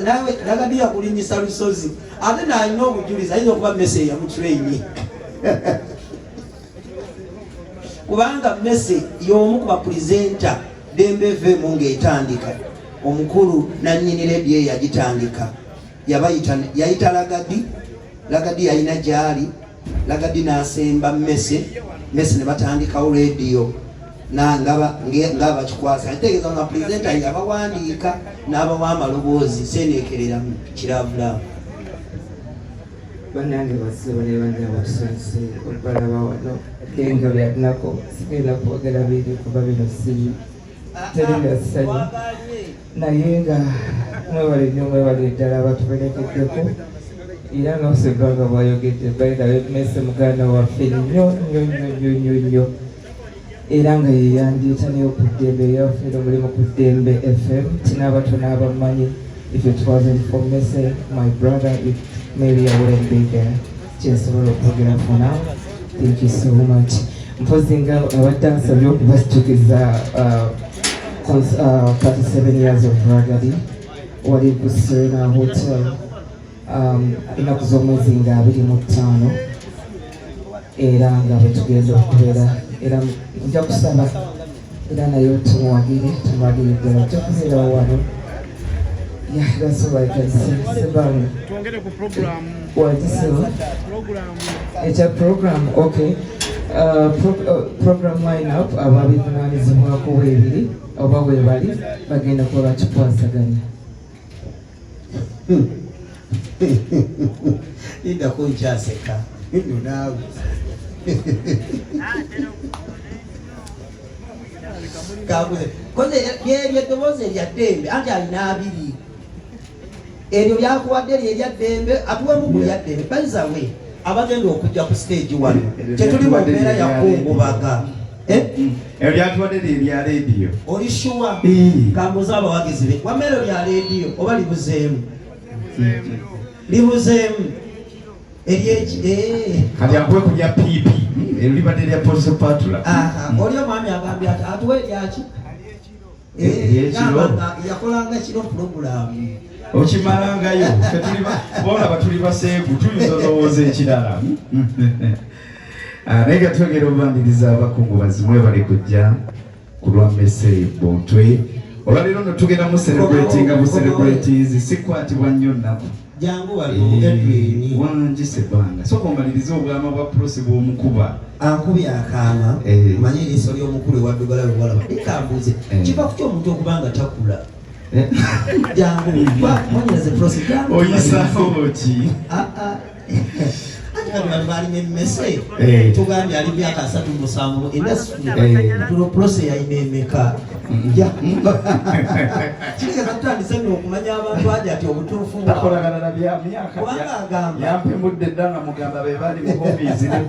Nawe Ragga Dee yakulinyisa lusozi, ate nalina obujulizi, ayinza okuba Mese yamutraini, kubanga Mese y'omu ku bapresenter Dembe FM ng'etandika. Omukulu nannyini rediyo yagitandika yabayita, yayita Ragga Dee. Ragga Dee yalina gyali, Ragga Dee n'asemba Mese, Mese ne batandikawo rediyo nga bakikwasa. Ntegeeza nga presenter yabawandiika n'abawa amaloboozi seneekereramu kiravulamu. Bannange, basibo ne banne, abatusanyuse okubalaba wano, naye nga byanako sigenda kwogera bingi kuba bino si teri bya ssanyu, naye nga mwebale nnyo, mwebale ddala abatuberekeddeko. Era nga Sebbanga bwayogedde, bayirabe Mese muganda waffe nnyo nnyo nnyo nnyo nnyo nnyo, era nga yeyandiita naye ku Ddembe, yafiira omulimu ku Ddembe FM tinabato n'abamanyi. If it wasn't for Mese, my brother, if maybe I wouldn't be there. Kyensobola okwogera for now. Thank you so much. Mpozi nga abadde ansabye okubajjukiza 37 years of Ragga Dee wali ku Serena Hotel, ennaku z'omwezi nga 25, era nga bwe tugenda okubeera. Era nja kusaba era naye tumuwagire, tumuwagire ddala, ojja kubeerawo wano. Yeah, that's all I can say. Sebanga. Twongere ku program. Wagiseba. Program. Ekya program, okay. Program line-up ababivunaanyizibwako weebiri oba weebali bagenda kuba bakikwasaganya. Lindako, nkyaseka nno naawe. Kabuze koze lyeryo eddoboozi erya Ddembe, anti alina abiri. Eryo lyakuwadde lyerya Ddembe, atuwemu ku lya Ddembe. Bayizawe abagenda okujja ku stage wano, tetuli mu mbeera yakungubaga. Eh? Ebyo byatuwadde lye rediyo. Oli sure? Eh. Kambuze abawagizi be, wamma lya rediyo oba libuzeemu? Libuzeemu eryeki? Eh. Kati akuwe ku lya PP, eryo libadde lya Polisi Patula. Aha, oli omwami agambye ati atuwe eryaki? Eryekiro. Gamba nga yakolanga kiro pulogulaamu. Okimalangayo. Ffe bolaba tuli baseegu, tuyinza olowooza ekirala. Ah, naye nga twegera obubaniriza abakungubazi, mwebale kujja ku lwa Mese Bontwe. Olwaleero no tugenda mu celebratinga bu celebrities, sikwatibwa nnyo nnaku. Jangu wano, Edwin. Wangi Sebbanga, soka omalirize obwama bwa Prosi bw'omukuba. Akubye akaama. Manye eriiso ly'omukulu ewaddugala lwe walaba likambuuze. Kiva kuki omuntu okuba nga takula? Jangu mwanyinaze Prosi, jangu. Oyisaawo ki? Ah, ah. Anti kati bantu balina emmese. Tugambye ali myaka 37 mu industry. Tulo Prosi yalina emeka? Kitegeeza tutandise nno okumanya abantu aja ati obutuufu bwabwe. Takolagana na bya myaka. Kubanga agamba Yampemudde dda nga mugamba be bali mu homies ne